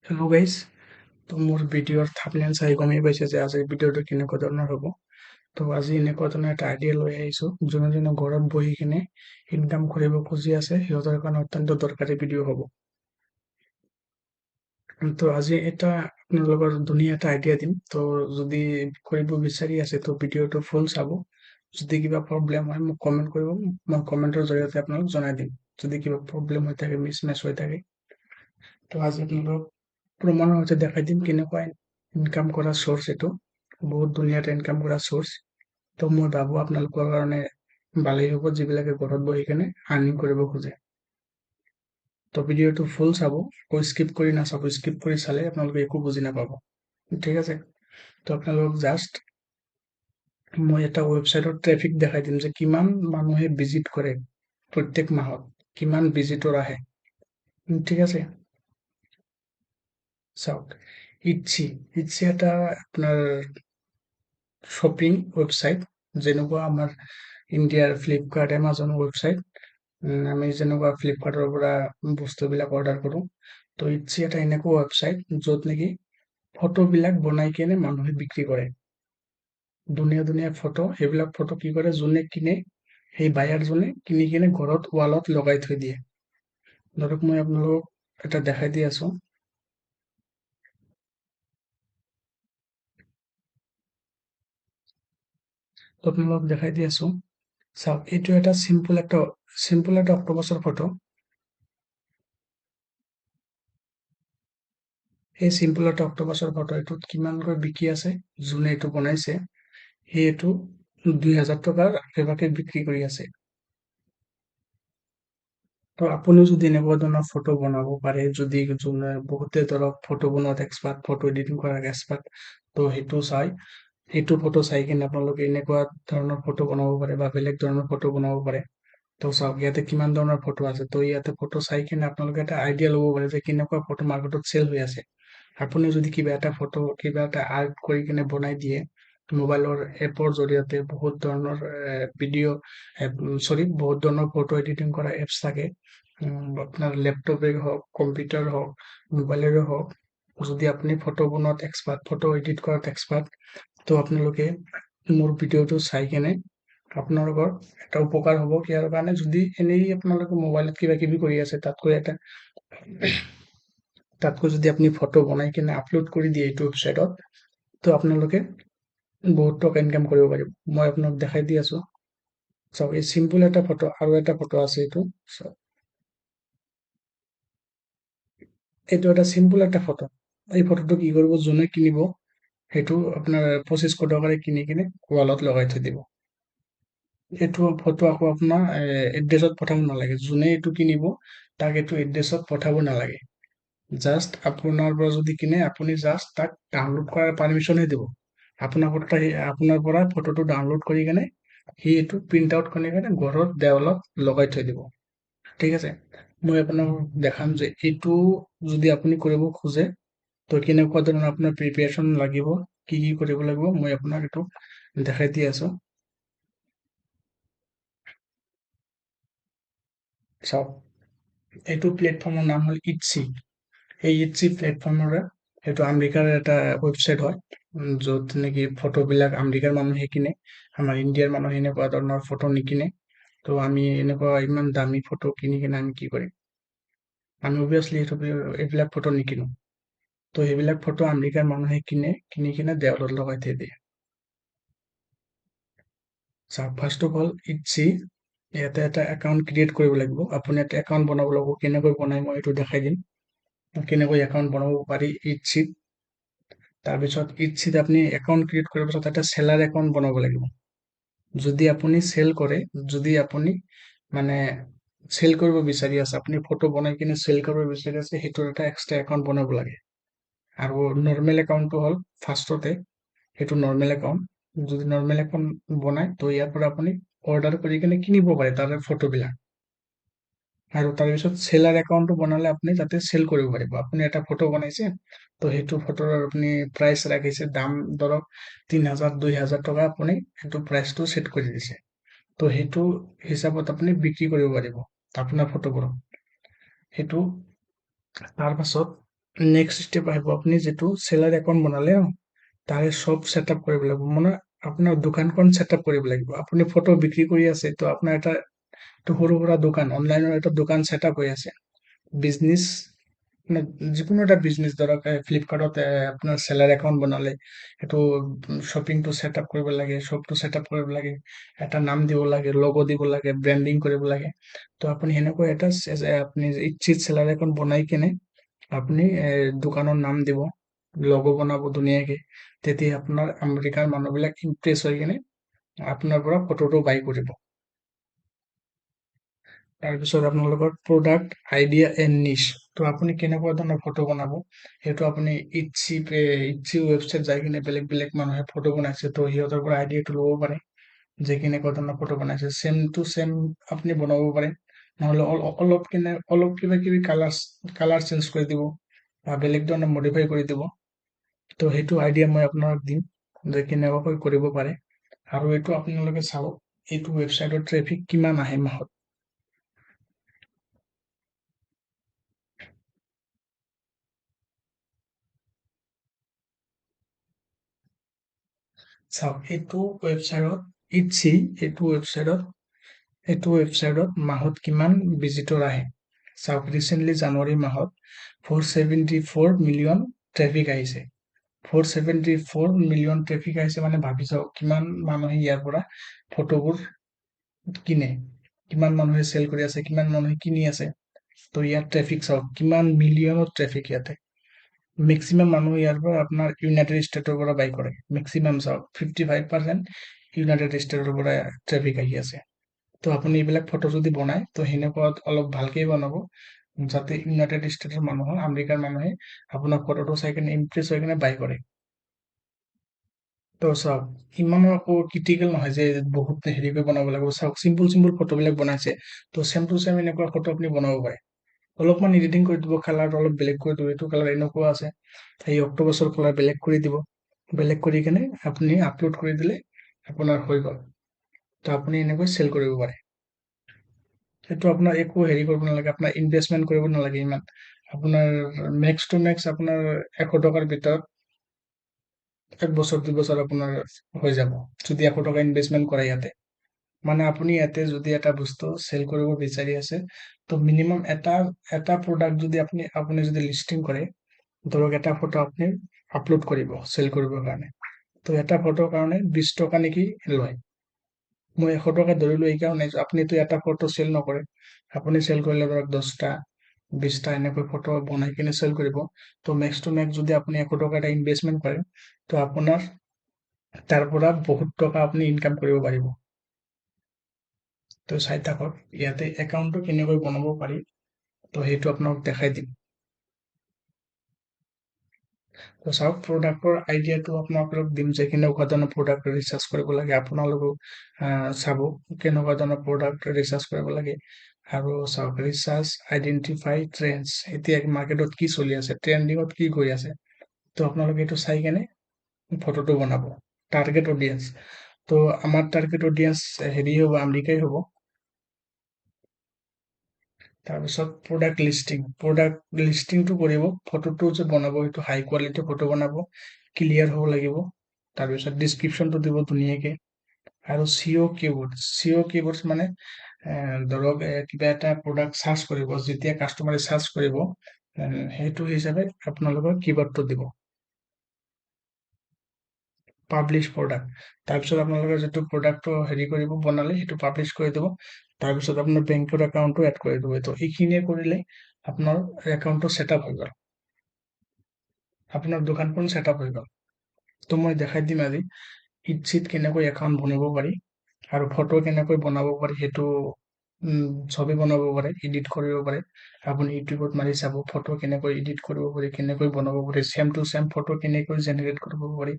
Hello' guys, তো মোৰ ভিডিঅ'ৰ থাম্বনেইল চাই গমেই পাইছে যে আজিৰ ভিডিঅ'টো কেনেকুৱা ধৰণৰ হ'ব। তো আজি এনেকুৱা ধৰণৰ এটা আইডিয়া লৈ আহিছোঁ, যোনে যোনে ঘৰত বহি কিনে ইনকাম কৰিব খুজি আছে সিহঁতৰ কাৰণে অত্যন্ত দৰকাৰী ভিডিঅ' হ'ব। তো আজি এটা আপোনালোকৰ ধুনীয়া এটা আইডিয়া দিম। তো যদি কৰিব বিচাৰি আছে তো ভিডিঅ'টো ফুল চাব। যদি কিবা প্ৰব্লেম হয় মোক কমেণ্ট কৰিব, মই কমেণ্টৰ জৰিয়তে আপোনালোক জনাই দিম যদি কিবা প্ৰব্লেম হৈ থাকে, মিছমেচ হৈ থাকে। তো আজি আপোনালোকক প্ৰমাণৰ সৈতে দেখাই দিম কেনেকুৱা ইনকাম কৰা চ'ৰ্চ, এইটো বহুত ধুনীয়া এটা ইনকাম কৰা চ'ৰ্চ। তো মই ভাবোঁ আপোনালোকৰ কাৰণে ভালেই হ'ব যিবিলাকে ঘৰত বহি কেনে আৰ্নিং কৰিব খোজে। তো ভিডিঅ'টো ফুল চাব, আকৌ স্কিপ কৰি নাচাব। স্কিপ কৰি চালে আপোনালোকে একো বুজি নাপাব, ঠিক আছে? তো আপোনালোকক জাষ্ট মই এটা ৱেবছাইটৰ ট্ৰেফিক দেখাই দিম যে কিমান মানুহে ভিজিট কৰে প্ৰত্যেক মাহত, কিমান ভিজিটৰ আহে, ঠিক আছে? চাওক, ইটছি ইটছি এটা আপোনাৰ শ্বপিং ৱেবছাইট, যেনেকুৱা আমাৰ ইণ্ডিয়াৰ ফ্লিপকাৰ্ট, এমাজন ৱেবছাইট। আমি যেনেকুৱা ফ্লিপকাৰ্টৰ পৰা বস্তুবিলাক অৰ্ডাৰ কৰোঁ, তো ইটছি এটা এনেকুৱা ৱেবছাইট য'ত নেকি ফটোবিলাক বনাই কেনে মানুহে বিক্ৰী কৰে। ধুনীয়া ধুনীয়া ফটো, সেইবিলাক ফটো কি কৰে, যোনে কিনে সেই বায়াৰজনে কিনি কিনে ঘৰত ৱালত লগাই থৈ দিয়ে। ধৰক মই আপোনালোকক এটা দেখাই দি আছোঁ। তো আপোনালোকক দেখাই দি আছোঁ, চাওক, এইটো এটা চিম্পল এটা অক্টোপাছৰ ফটো। এই চিম্পল এটা অক্টোপাছৰ ফটো এইটোত কিমানকৈ বিকি আছে, যোনে এইটো বনাইছে সি এইটো 2000 টকাৰ আশে-পাশে বিক্ৰী কৰি আছে। তো আপুনিও যদি এনেকুৱা ধৰণৰ ফটো বনাব পাৰে, যদি যোনে বহুতে ধৰক ফটো বনোৱাত এক্সপাৰ্ট, ফটো এডিটিং কৰাত এক্সপাৰ্ট, তো সেইটো চাই, সেইটো ফটো চাই কিনে আপোনালোকে এনেকুৱা ধৰণৰ ফটো বনাব পাৰে বা বেলেগ ধৰণৰ ফটো বনাব পাৰে। তো চাওক ইয়াতে কিমান ধৰণৰ ফটো আছে। তো ইয়াতে ফটো চাই কিনে আপোনালোকে এটা আইডিয়া ল'ব পাৰে যে কেনেকুৱা ফটো মাৰ্কেটত চেল হৈ আছে। আপুনি যদি কিবা এটা ফটো, কিবা এটা আৰ্ট কৰি কিনে বনাই দিয়ে মোবাইলৰ এপৰ জৰিয়তে, বহুত ধৰণৰ ভিডিঅ' চৰি বহুত ধৰণৰ ফটো এডিটিং কৰা এপছ থাকে, আপোনাৰ লেপটপে হওক, কম্পিউটাৰ হওক, মোবাইলেৰে হওক, যদি আপুনি ফটো বনোৱাত এক্সপাৰ্ট, ফটো এডিট কৰাত এক্সপাৰ্ট, তো আপোনালোকে মোৰ ভিডিঅ'টো চাই কেনে আপোনালোকৰ এটা উপকাৰ হ'ব। ইয়াৰ কাৰণে যদি এনেই আপোনালোকে মোবাইলত কিবা কিবি কৰি আছে, তাতকৈ যদি আপুনি ফটো বনাই কিনে আপলোড কৰি দিয়ে এইটো ৱেবছাইটত, তো আপোনালোকে বহুত টকা ইনকাম কৰিব পাৰিব। মই আপোনাক দেখাই দি আছোঁ। চাওক, এই চিম্পল এটা ফটো, আৰু এটা ফটো আছে এইটো। চাওক, এইটো এটা চিম্পল এটা ফটো। এই ফটোটো কি কৰিব, যোনে কিনিব সেইটো আপোনাৰ 2500 টকাৰে কিনি কিনে ৱালত লগাই থৈ দিব। এইটো ফটো আকৌ আপোনাৰ এড্ৰেছত পঠাব নালাগে, যোনে এইটো কিনিব তাক এইটো এড্ৰেছত পঠাব নালাগে। জাষ্ট আপোনাৰ পৰা যদি কিনে, আপুনি জাষ্ট তাক ডাউনলোড কৰাৰ পাৰ্মিশ্যনহে দিব। আপোনাৰ পৰা ফটোটো ডাউনলোড কৰি কেনে সি এইটো প্ৰিণ্ট আউট কৰি কেনে ঘৰত দেৱালত লগাই থৈ দিব, ঠিক আছে? মই আপোনাক দেখাম যে এইটো যদি আপুনি কৰিব খোজে তো কেনেকুৱা ধৰণৰ আপোনাৰ প্ৰিপেৰেশ্যন লাগিব, কি কি কৰিব লাগিব, মই আপোনাক এইটো দেখাই দি আছোঁ। চাওক, এইটো প্লেটফৰ্মৰ নাম হ'ল ইটছি। এই ইটছি প্লেটফৰ্মৰে সেইটো আমেৰিকাৰ এটা ৱেবছাইট হয়, য'ত নেকি ফটোবিলাক আমেৰিকাৰ মানুহে কিনে, আমাৰ ইণ্ডিয়াৰ মানুহে এনেকুৱা ধৰণৰ ফটো নিকিনে। তো আমি এনেকুৱা ইমান দামী ফটো কিনি কিনে আমি কি কৰিম, আমি অভিয়াছলি এইবিলাক ফটো নিকিনো। তো সেইবিলাক ফটো আমেৰিকাৰ মানুহে কিনে, কিনি কিনে দেৱালত লগাই থৈ দিয়ে। চাওক, ফাৰ্ষ্ট অফ অল ইটছি ইয়াতে এটা একাউণ্ট ক্ৰিয়েট কৰিব লাগিব। আপুনি এটা একাউণ্ট বনাব লাগিব, কেনেকৈ বনাই মই এইটো দেখাই দিম, কেনেকৈ একাউণ্ট বনাব পাৰি ইটছিত। তাৰপিছত ইটছিত আপুনি একাউণ্ট ক্ৰিয়েট কৰাৰ পিছত এটা চেলাৰ একাউণ্ট বনাব লাগিব। যদি আপুনি চেল কৰে, যদি আপুনি মানে চেল কৰিব বিচাৰি আছে, আপুনি ফটো বনাই কিনে চেল কৰিব বিচাৰি আছে, সেইটোৰ এটা এক্সট্ৰা একাউণ্ট বনাব লাগে। আৰু নৰ্মেল একাউণ্টটো হ'ল ফাৰ্ষ্টতে সেইটো নৰ্মেল একাউণ্ট। যদি নৰ্মেল একাউণ্ট বনায় তো ইয়াৰ পৰা আপুনি অৰ্ডাৰ কৰি কিনে কিনিব পাৰে তাৰে ফটোবিলাক। আৰু তাৰপিছত চেলাৰ একাউণ্টটো বনালে আপুনি তাতে চেল কৰিব পাৰিব। আপুনি এটা ফটো বনাইছে, তো সেইটো ফটোৰ আপুনি প্ৰাইচ ৰাখিছে, দাম ধৰক 3000 2000 টকা আপুনি সেইটো প্ৰাইচটো ছেট কৰি দিছে, তো সেইটো হিচাপত আপুনি বিক্ৰী কৰিব পাৰিব আপোনাৰ ফটোবোৰ। সেইটো তাৰপাছত নেক্সট ষ্টেপ আহিব, আপুনি যিটো চেলাৰ একাউণ্ট বনালে তাৰে চব ছেট আপ কৰিব লাগিব, মানে আপোনাৰ দোকানখন ছেট আপ কৰিব লাগিব। আপুনি ফটো বিক্ৰী কৰি আছে, তো আপোনাৰ এটা সৰু সুৰা দোকান, অনলাইনৰ এটা দোকান ছেট আপ হৈ আছে, বিজনেছ, মানে যিকোনো এটা বিজনেছ, ধৰক ফ্লিপকাৰ্টত আপোনাৰ চেলাৰ একাউণ্ট বনালে সেইটো শ্বপিংটো ছেট আপ কৰিব লাগে, শ্বপটো ছেট আপ কৰিব লাগে, এটা নাম দিব লাগে, লগো দিব লাগে, ব্ৰেণ্ডিং কৰিব লাগে। তো আপুনি সেনেকৈ এটা আপুনি ইটচিত চেলাৰ একাউণ্ট বনাই কেনে আপুনি দোকানৰ নাম দিব, লগো বনাব ধুনীয়াকে, তেতিয়া আপোনাৰ আমেৰিকাৰ মানুহবিলাক ইমপ্ৰেছ হৈ কেনে আপোনাৰ পৰা ফটোটো বাই কৰিব। তাৰপিছত আপোনালোকৰ প্ৰডাক্ট আইডিয়া এণ্ড নিচ, তো আপুনি কেনেকুৱা ধৰণৰ ফটো বনাব সেইটো আপুনি ইটচি ৱেবছাইট যাই কিনে বেলেগ বেলেগ মানুহে ফটো বনাইছে, তো সিহঁতৰ পৰা আইডিয়াটো ল'ব পাৰে যে কেনেকুৱা ধৰণৰ ফটো বনাইছে। ছেম টু ছেম আপুনি বনাব পাৰে, নহ'লে অলপ কিনে অলপ কিবা কিবি কালাৰ চেঞ্জ কৰি দিব বা বেলেগ ধৰণে মডিফাই কৰি দিব। তো সেইটো আইডিয়া মই আপোনাক দিম যে কেনেকুৱাকৈ কৰিব পাৰে। আৰু এইটো আপোনালোকে চাওক, এইটো ৱেবছাইটৰ ট্ৰেফিক কিমান আহে মাহত। চাওক, এইটো ৱেবছাইটত ইটচি, এইটো ৱেবছাইটত মাহত কিমান ভিজিটৰ আহে চাওক। ৰিচেণ্টলি জানুৱাৰী মাহত 474 মিলিয়ন ট্ৰেফিক আহিছে। 474 মিলিয়ন ট্ৰেফিক আহিছে মানে ভাবি চাওক কিমান মানুহে ইয়াৰ পৰা ফটোবোৰ কিনে, কিমান মানুহে চেল কৰি আছে, কিমান মানুহে কিনি আছে। তো ইয়াৰ ট্ৰেফিক চাওক কিমান মিলিয়নত ট্ৰেফিক। ইয়াতে মেক্সিমাম মানুহ ইয়াৰ পৰা আপোনাৰ ইউনাইটেড ষ্টেটৰ পৰা বাই কৰে। মেক্সিমাম চাওক 55% ইউনাইটেড ষ্টেটৰ পৰা ট্ৰেফিক আহি আছে। তো আপুনি এইবিলাক ফটো যদি বনায় তো সেনেকুৱা অলপ ভালকেই বনাব, যাতে ইউনাইটেড ষ্টেটৰ মানুহৰ, আমেৰিকাৰ মানুহে আপোনাৰ ফটোটো চাই কিনে ইমপ্ৰেছ হৈ কিনে বাই কৰে। তো চাওক ইমানো আকৌ ক্ৰিটিকেল নহয় যে বহুত হেৰি কৰি বনাব লাগিব। চাওক চিম্পুল চিম্পুল ফটোবিলাক বনাইছে, তো ছেম টু ছেম এনেকুৱা ফটো আপুনি বনাব পাৰে। অলপমান এডিটিং কৰি দিব, কালাৰটো অলপ বেলেগ কৰি দিব, এইটো কালাৰ এনেকুৱা আছে, সেই অক্টোপাছৰ কালাৰ বেলেগ কৰি দিব, বেলেগ কৰি কেনে আপুনি আপলোড কৰি দিলে আপোনাৰ হৈ গ'ল। তো আপুনি এনেকৈ চেল কৰিব পাৰে। সেইটো আপোনাৰ একো হেৰি কৰিব নালাগে, আপোনাৰ ইনভেষ্টমেণ্ট কৰিব নালাগে ইমান। আপোনাৰ মেক্স টু মেক্স আপোনাৰ 100 টকাৰ ভিতৰত 1 বছৰ 2 বছৰ আপোনাৰ হৈ যাব, যদি 100 টকা ইনভেষ্টমেণ্ট কৰে ইয়াতে। মানে আপুনি ইয়াতে যদি এটা বস্তু চেল কৰিব বিচাৰি আছে, তো মিনিমাম এটা প্ৰডাক্ট যদি আপুনি যদি লিষ্টিং কৰে, ধৰক এটা ফটো আপুনি আপলোড কৰিব চেল কৰিবৰ কাৰণে, তো এটা ফটোৰ কাৰণে 20 টকা নেকি লয়। মই 100 টকা ধৰিলো এইকাৰণে, আপুনিতো এটা ফটো চেল নকৰে, আপুনি চেল কৰিলে ধৰক 10টা 20টা এনেকৈ ফটো বনাই কিনে চেল কৰিব। তো মেক্স টু মেক্স যদি আপুনি 100 টকা এটা ইনভেষ্টমেণ্ট কৰে, তো আপোনাৰ তাৰ পৰা বহুত টকা আপুনি ইনকাম কৰিব পাৰিব। তো চাই থাকক ইয়াতে একাউণ্টটো কেনেকৈ বনাব পাৰি, তো সেইটো আপোনাক দেখাই দিম। তো চাওক প্ৰডাক্টৰ আইডিয়াটো আপোনালোকক দিম যে কেনেকুৱা ধৰণৰ প্ৰডাক্ট ৰিচাৰ্চ কৰিব লাগে, আপোনালোকেও চাব কেনেকুৱা ধৰণৰ প্ৰডাক্ট ৰিচাৰ্চ কৰিব লাগে। আৰু চাওক ৰিচাৰ্চ আইডেণ্টিফাই ট্ৰেণ্ডছ, এতিয়া মাৰ্কেটত কি চলি আছে, ট্ৰেণ্ডিঙত কি গৈ আছে, তো আপোনালোকে এইটো চাই কেনে ফটোটো বনাব। টাৰ্গেট অডিয়েঞ্চ, তো আমাৰ টাৰ্গেট অডিয়েঞ্চ হেৰি হ'ব, আমেৰিকাই হ'ব। তাৰপিছত প্ৰডাক্ট লিষ্টিং, প্ৰডাক্ট লিষ্টিংটো কৰিব, ফটোটো যে বনাব সেইটো হাই কোৱালিটি ফটো বনাব, ক্লিয়াৰ হ'ব লাগিব। তাৰপিছত ডিছক্ৰিপশ্যনটো দিব ধুনীয়াকে। আৰু চিঅ' কিৱৰ্ড, চিঅ' কিৱৰ্ডছ মানে ধৰক কিবা এটা প্ৰডাক্ট চাৰ্চ কৰিব, যেতিয়া কাষ্টমাৰে চাৰ্চ কৰিব, সেইটো হিচাপে আপোনালোকৰ কিৱৰ্ডটো দিব। পাব্লিছ প্ৰডাক্ট, তাৰপিছত আপোনালোকে যিটো প্ৰডাক্টটো হেৰি কৰিব বনালে সেইটো পাব্লিছ কৰি দিব। তাৰপিছত আপোনাৰ বেংকৰ একাউণ্টটো এড কৰি দিব। তো এইখিনিয়ে কৰিলে আপোনাৰ একাউণ্টটো ছেট আপ হৈ গ'ল, আপোনাৰ দোকানখন ছেট আপ হৈ গ'ল। তো মই দেখাই দিম আজি ইটচিত কেনেকৈ একাউণ্ট বনাব পাৰি আৰু ফটো কেনেকৈ বনাব পাৰি, সেইটো ছবি বনাব পাৰে, এডিট কৰিব পাৰে। আপুনি ইউটিউবত মাৰি চাব ফটো কেনেকৈ এডিট কৰিব পাৰি, কেনেকৈ বনাব পাৰি, ছেম টু ছেম ফটো কেনেকৈ জেনেৰেট কৰিব পাৰি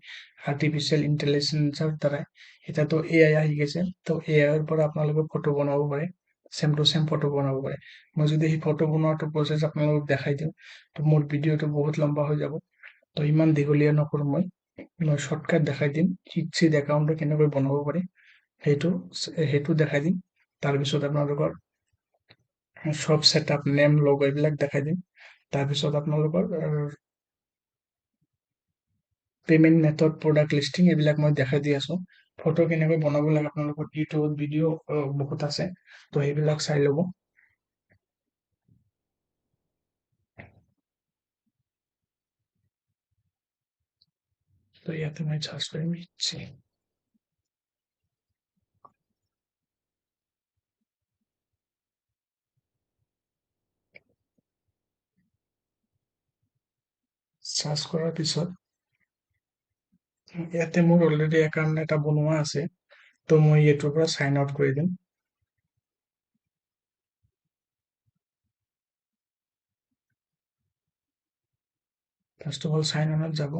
আৰ্টিফিচিয়েল ইণ্টেলিজেঞ্চৰ দ্বাৰাই। এতিয়াতো এ I আহি গৈছে, তো এ আইৰ পৰা আপোনালোকে ফটো বনাব পাৰে, ছেম টু ছেম ফটো বনাব পাৰে। মই যদি সেই ফটো বনোৱাটো প্ৰচেছ আপোনালোকক দেখাই দিওঁ, তো মোৰ ভিডিঅ'টো বহুত লম্বা হৈ যাব, তো ইমান দীঘলীয়া নকৰোঁ মই, মই শ্বৰ্টকাট দেখাই দিম ইটচিত একাউণ্টটো কেনেকৈ বনাব পাৰি সেইটো দেখাই দিম। তাৰপিছত আপোনালোকৰ চব ছেট আপ, নেম, লগ এইবিলাক দেখাই দিম। তাৰপিছত আপোনালোকৰ পে'মেণ্ট মেথড, প্ৰডাক্ট লিষ্টিং এইবিলাক মই দেখাই দি আছোঁ। ফটো কেনেকৈ বনাব লাগে আপোনালোকৰ ইউটিউবত ভিডিঅ' বহুত আছে, তো সেইবিলাক চাই ল'ব। তো ইয়াতে মই চাৰ্চ কৰিম ইটছি। চাৰ্চ কৰাৰ পিছত ইয়াতে মোৰ অলৰেডি একাউণ্ট এটা বনোৱা আছে, তো মই এইটোৰ পৰা চাইন আউট কৰি দিম। ফাৰ্ষ্ট অফ অল চাইন অনত যাব,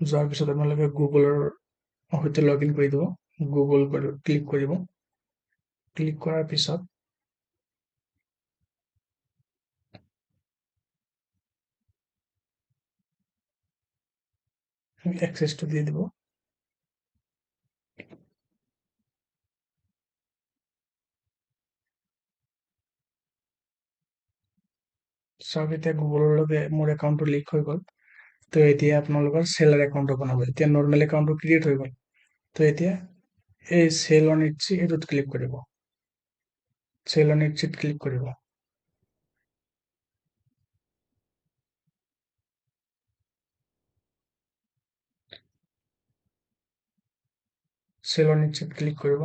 যোৱাৰ পিছত আপোনালোকে গুগলৰ সৈতে লগ ইন কৰি দিব, গুগল ক্লিক কৰিব। ক্লিক কৰাৰ পিছত এক্সেছটো দি দিব। চাওক এতিয়া গুগলৰ লগে মোৰ একাউণ্টটো লিংক হৈ গ'ল। তো এতিয়া আপোনালোকৰ চেলাৰ একাউণ্টটো বনাব। এতিয়া নৰ্মেল একাউণ্টটো ক্ৰিয়েট হৈ গ'ল। তো এতিয়া এই চেল অন ইটছি এইটোত ক্লিক কৰিব, চেল অন ইটছিত ক্লিক কৰিব। চেল অন ইটছিত ক্লিক কৰিব।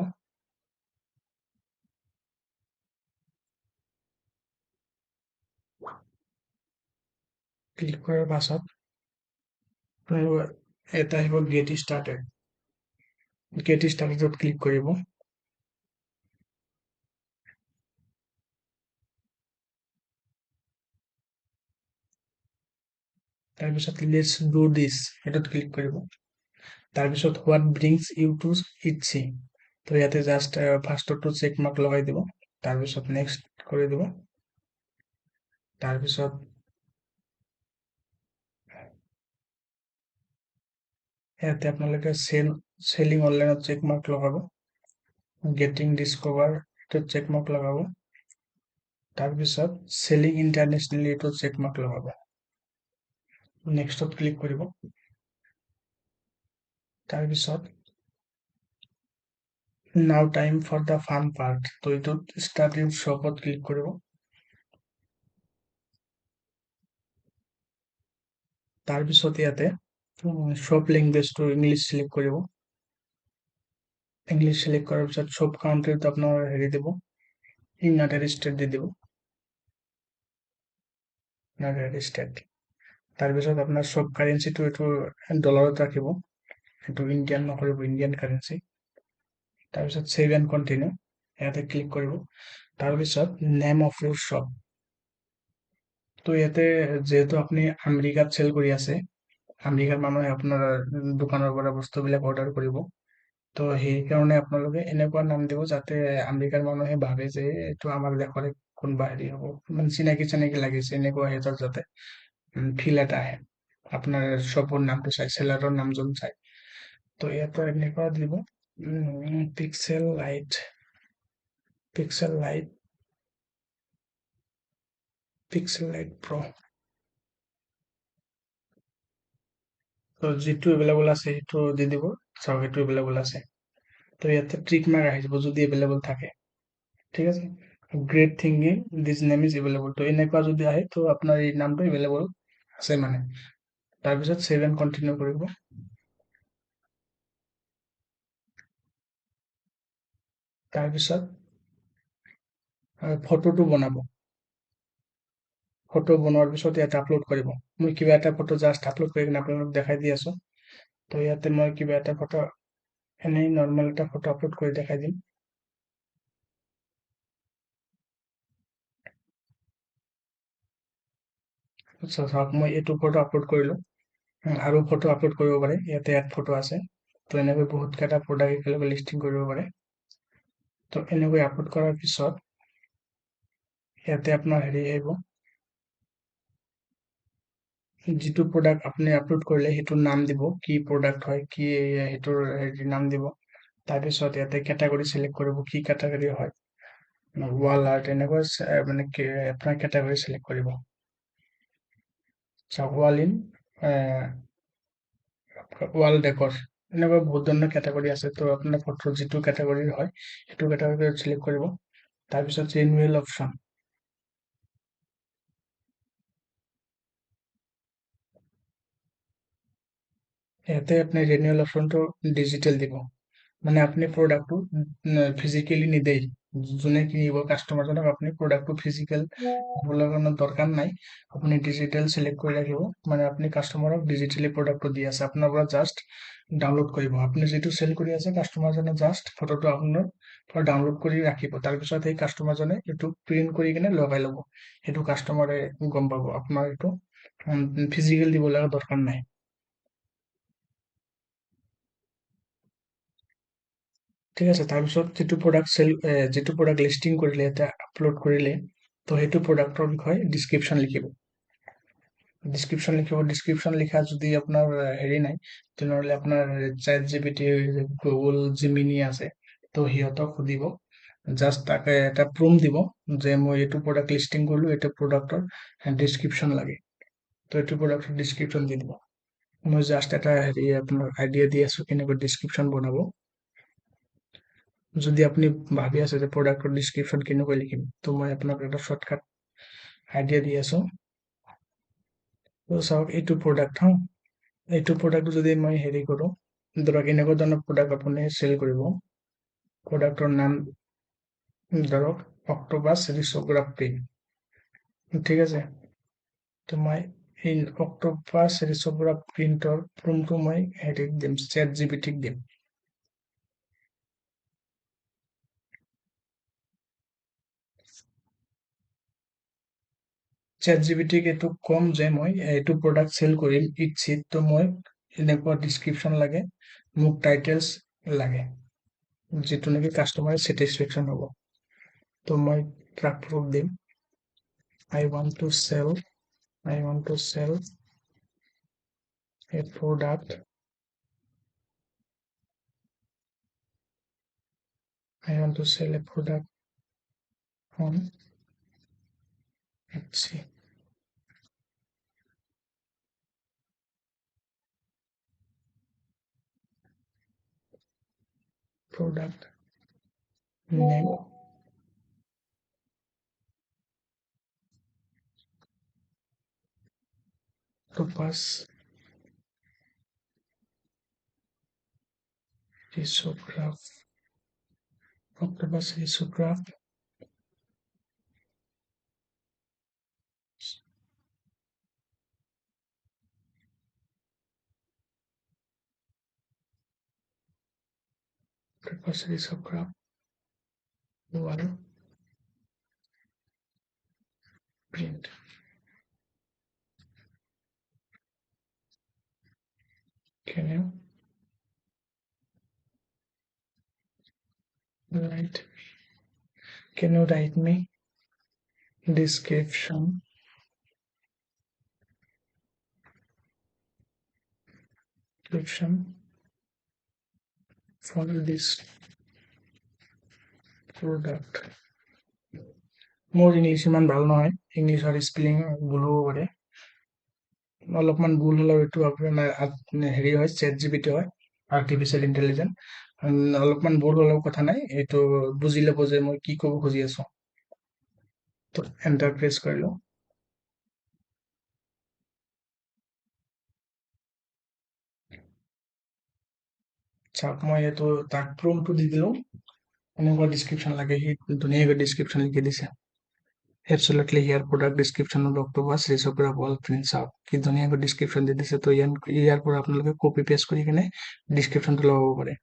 ক্লিক কৰাৰ পাছত আপোনালোকৰ এটা আহিব গেট ষ্টাৰ্টেড। গেট ষ্টাৰ্টেডত ক্লিক কৰিব। তাৰপিছত let's do দিছ সেইটোত ক্লিক কৰিব। তাৰপিছত what brings you to Etsy, তো ইয়াতে জাষ্ট ফাৰ্ষ্টৰটো চেক মাৰ্ক লগাই দিব, তাৰপিছত নেক্সট কৰি দিব। তাৰপিছত ইয়াতে আপোনালোকে চেলিং অনলাইনত চেক মাৰ্ক লগাব, গেটিং ডিছকভাৰ এইটোত চেক মাৰ্ক লগাব, তাৰপিছত চেলিং ইণ্টাৰনেশ্যনেলি এইটোত চেক মাৰ্ক লগাব। নেক্সটত ক্লিক কৰিব। তাৰপিছত now time for the fun part, তো এইটোত ষ্টাৰ্ট ইউৰ শ্বপত ক্লিক কৰিব। তাৰপিছত ইয়াতে শ্বপ লেংগুৱেজটো ইংলিছ চিলেক্ট কৰিব। ইংলিছ চিলেক্ট কৰাৰ পিছত শ্বপ কাউণ্ট্ৰিত আপোনাৰ হেৰি দিব, ইউনাইটেড ষ্টেট দি দিব, ইউনাইটেড ষ্টেট। তাৰপিছত আপোনাৰ শ্বপ কাৰেঞ্চিটো এইটো ডলাৰত ৰাখিব, সেইটো ইণ্ডিয়ান নকৰিব, ইণ্ডিয়ান কাৰেঞ্চি। তাৰপিছত ছেভ এণ্ড কণ্টিনিউ ইয়াতে ক্লিক কৰিব। তাৰপিছত নেম অফ your shop, তো ইয়াতে যিহেতু আপুনি আমেৰিকাত চেল কৰি আছে, আমেৰিকাৰ মানুহে আপোনাৰ দোকানৰ পৰা বস্তুবিলাক অৰ্ডাৰ কৰিব, তো সেইকাৰণে আপোনালোকে এনেকুৱা নাম দিব যাতে আমেৰিকাৰ মানুহে ভাবে যে এইটো আমাৰ দেশৰে কোনোবা হেৰি হ'ব, মানে চিনাকি চিনাকি লাগিছে, এনেকুৱা সিহঁতৰ যাতে ফিল এটা আহে আপোনাৰ শ্বপৰ নামটো চাই, চেলাৰৰ নামজন চাই। তো ইয়াতে এনেকুৱা দিব pixel light, pixel light, pixel light pro'. তো যিটো এভেইলেবল আছে সেইটো দি দিব। চাওক সেইটো এভেইলেবল আছে, তো ইয়াতে ট্ৰিক মাৰ্ক আহি যাব যদি এভেইলেবল থাকে, ঠিক আছে। Great thinking, this name is available, তো এনেকুৱা যদি আহে তো আপোনাৰ এই নামটো এভেইলেবল আছে মানে। তাৰপিছত ছেভ এণ্ড কণ্টিনিউ কৰিব। তাৰপিছত ফটোটো বনাব। ফটো বনোৱাৰ পিছত ইয়াতে আপলোড কৰিব। মই কিবা এটা ফটো জাষ্ট আপলোড কৰি কিনে আপোনালোকক দেখাই দি আছোঁ। তো ইয়াতে মই কিবা এটা ফটো এনেই নৰ্মেল এটা ফটো আপলোড কৰি দেখাই দিম। আচ্ছা চাওক, মই এইটো ফটো আপলোড কৰিলোঁ। আৰু ফটো আপলোড কৰিব পাৰে, ইয়াতে এড ফটো আছে। তো এনেকৈ বহুতকেইটা প্ৰডাক্ট একেলগে লিষ্টিং কৰিব পাৰে। তো এনেকৈ আপলোড কৰাৰ পিছত ইয়াতে আপোনাৰ হেৰি আহিব, যিটো প্ৰডাক্ট আপুনি আপলোড কৰিলে সেইটোৰ নাম দিব, কি প্ৰডাক্ট হয়, কি সেইটোৰ হেৰি নাম দিব। তাৰপিছত ইয়াতে কেটাগৰী চিলেক্ট কৰিব, কি কেটাগৰী হয়, ৱাল আৰ্ট এনেকুৱা মানে আপোনাৰ কেটাগৰী চিলেক্ট কৰিব। চাওক, ৱাল ইন ৱাল ডেকৰ, এনেকুৱা বহুত ধৰণৰ কেটেগৰী আছে। তো আপোনাৰ ফটো যিটো কেটেগৰীৰ হয় সেইটো কেটেগৰী চিলেক্ট কৰিব। তাৰপিছত ৰিনিউৱেল অপশ্যন, ইয়াতে আপুনি ৰিনিউৱেল অপশ্যনটো ডিজিটেল দিব, মানে আপুনি প্ৰডাক্টটো ফিজিকেলি নিদেই, যোনে কিনিব কাষ্টমাৰজনক আপুনি প্ৰডাক্টটো ফিজিকেল দিবলৈ কাৰণে দৰকাৰ নাই, আপুনি ডিজিটেল চিলেক্ট কৰি ৰাখিব। মানে আপুনি কাষ্টমাৰক ডিজিটেলি প্ৰডাক্টটো দি আছে, আপোনাৰ পৰা জাষ্ট ডাউনলোড কৰিব। আপুনি যিটো চেল কৰি আছে কাষ্টমাৰজনে জাষ্ট ফটোটো আপোনাৰ পৰা ডাউনলোড কৰি ৰাখিব, তাৰপিছত সেই কাষ্টমাৰজনে এইটো প্ৰিণ্ট কৰি কিনে লগাই ল'ব, সেইটো কাষ্টমাৰে গম পাব। আপোনাৰ এইটো ফিজিকেল দিব লগা দৰকাৰ নাই। ঠিক আছে। তাৰপিছত যিটো প্ৰডাক্ট চেল, যিটো প্ৰডাক্ট লিষ্টিং কৰিলে, এটা আপলোড কৰিলে, তো সেইটো প্ৰডাক্টৰ বিষয়ে ডিছক্ৰিপশ্যন লিখিব। ডিছক্ৰিপশ্যন লিখিব। ডিছক্ৰিপশ্যন লিখা যদি আপোনাৰ হেৰি নাই, তেনেহ'লে আপোনাৰ chat G P T, Google Gemini আছে, তো সিহঁতক সুধিব। জাষ্ট তাকে এটা প্ৰম্পট দিব যে মই এইটো প্ৰডাক্ট লিষ্টিং কৰিলোঁ, এইটো প্ৰডাক্টৰ ডিছক্ৰিপশ্যন লাগে, তো এইটো প্ৰডাক্টৰ ডিছক্ৰিপশ্যন দি দিব। মই জাষ্ট এটা হেৰি আপোনাৰ আইডিয়া দি আছোঁ কেনেকৈ ডিছক্ৰিপশ্যন বনাব। যদি আপুনি ভাবি আছে যে প্ৰডাক্টৰ ডিছক্ৰিপশ্যন কেনেকৈ লিখিম, তো মই আপোনাক এটা শ্বৰ্টকাট আইডিয়া দি আছোঁ। তো চাওক, এইটো প্ৰডাক্ট, হা, এইটো প্ৰডাক্টটো যদি মই হেৰি কৰোঁ, ধৰক এনেকুৱা ধৰণৰ প্ৰডাক্ট আপুনি চেল কৰিব, প্ৰডাক্টৰ নাম ধৰক অক্টোপাছ ৰিচোগ্ৰাফ প্ৰিণ্ট, ঠিক আছে। তো মই এই অক্টোপাছ ৰিচোগ্ৰাফ প্ৰিণ্টৰ প্ৰম্পটটো মই হেৰিত দিম, চেট জি পি টিক দিম। চেট জি পি টিক এইটো ক'ম যে মই এইটো প্ৰডাক্ট চেল কৰিম ইটছিত, তো মই এনেকুৱা ডিছক্ৰিপশ্যন লাগে, মোক টাইটেলছ লাগে, যিটো নেকি কাষ্টমাৰে ছেটিছফেকশ্যন হ'ব। তো মই ট্ৰাক প্ৰুফ দিম, I want to sell a product, I want to sell a product on Etsy. Product name Octopus Risograph, Octopus Risograph Octopus Risograph wall print. Can you write? Can you write me description description for this product? মোৰ English ইমান ভাল নহয়, ইংলিছৰ spelling ভুল হ'ব পাৰে, অলপমান ভুল হ'লেও এইটো আপোনাৰ হেৰি হয়, চেট জি পি টি হয়, আৰ্টিফিচিয়েল ইণ্টেলিজেঞ্চ। অলপমান ভুল হ'লেও কথা নাই, এইটো বুজি ল'ব যে মই কি ক'ব খুজি আছো। তো এণ্টাৰ প্ৰেছ কৰিলোঁ। চাওক, মই এইটো তাক প্ৰম্পটটো দি দিলোঁ, এনেকুৱা ডিছক্ৰিপশ্যন লাগে, সি ধুনীয়াকৈ ডিছক্ৰিপশ্যন লিখি দিছে। Absolutely here product description of Octopus Risograph wall print. চাওক কি ধুনীয়াকৈ ডিছক্ৰিপশ্যন দি দিছে। তো ইয়াৰ পৰা আপোনালোকে কপি পেষ্ট কৰি কিনে ডিছক্ৰিপশ্যনটো লগাব পাৰে।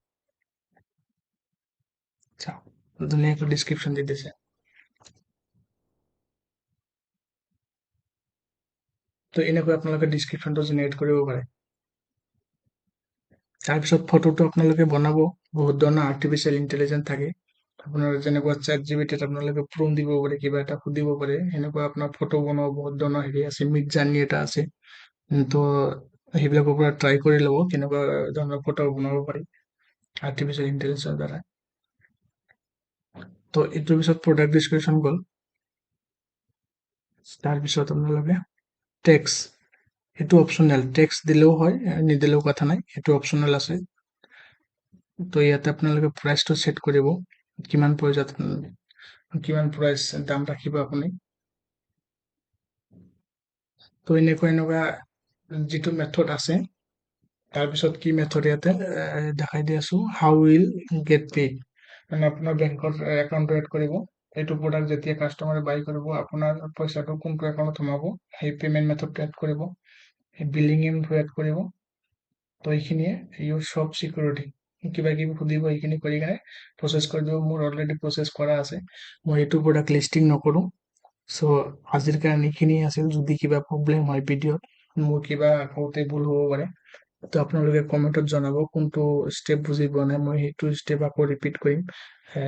চাওক ধুনীয়াকৈ ডিছক্ৰিপশ্যন দি দিছে। তো এনেকৈ আপোনালোকে ডিছক্ৰিপশ্যনটো জেনেৰেট কৰিব পাৰে। তাৰপিছত ফটোটো আপোনালোকে বনাব, বহুত ধৰণৰ আৰ্টিফিচিয়েল ইণ্টেলিজেঞ্চ থাকে। আপোনাৰ যেনেকুৱা চেট জি পি টিত আপোনালোকে প্ৰম্পট দিব পাৰে, কিবা এটা সুধিব পাৰে, সেনেকুৱা আপোনাৰ ফটো বনোৱা বহুত ধৰণৰ হেৰি আছে, মিড জাৰ্ণি এটা আছে। তো সেইবিলাকৰ পৰা ট্ৰাই কৰি ল'ব কেনেকুৱা ধৰণৰ ফটো বনাব পাৰি আৰ্টিফিচিয়েল ইণ্টেলিজেঞ্চৰ দ্বাৰা। তো এইটোৰ পিছত প্ৰডাক্ট ডিছক্ৰিপশ্যন গ'ল। তাৰপিছত আপোনালোকে টেক্সট, সেইটো অপশ্যনেল। টেক্স দিলেও হয়, নিদিলেও কথা নাই, সেইটো অপশ্যনেল আছে। তো ইয়াতে আপোনালোকে প্ৰাইচটো ছেট কৰিব, কিমান পইচাত, কিমান প্ৰাইচ দাম ৰাখিব আপুনি। তো এনেকুৱা এনেকুৱা যিটো মেথড আছে। তাৰপিছত কি মেথড ইয়াতে দেখাই দি আছো। হাউ will get paid, মানে আপোনাৰ বেংকৰ একাউণ্টটো এড কৰিব। এইটো প্ৰডাক্ট যেতিয়া কাষ্টমাৰে বাই কৰিব, আপোনাৰ পইচাটো কোনটো একাউণ্টত সোমাব, সেই পে'মেণ্ট মেথডটো এড কৰিব, সেই বিলিং ইনফো এড কৰিব। তো এইখিনিয়ে। ইউৰ শ্বপ চিকিউৰিটি কিবা কিবি সুধিব, এইখিনি কৰি কেনে প্ৰচেছ কৰি দিব। মোৰ অলৰেডি প্ৰচেছ কৰা আছে, মই এইটো প্ৰডাক্ট লিষ্টিং নকৰোঁ। চ' আজিৰ কাৰণে এইখিনিয়ে আছিল। যদি কিবা প্ৰব্লেম হয় ভিডিঅ'ত, মোৰ কিবা কওঁতে ভুল হ'ব পাৰে, তো আপোনালোকে কমেণ্টত জনাব কোনটো ষ্টেপ বুজি পোৱা নাই, মই সেইটো ষ্টেপ আকৌ ৰিপিট কৰিম।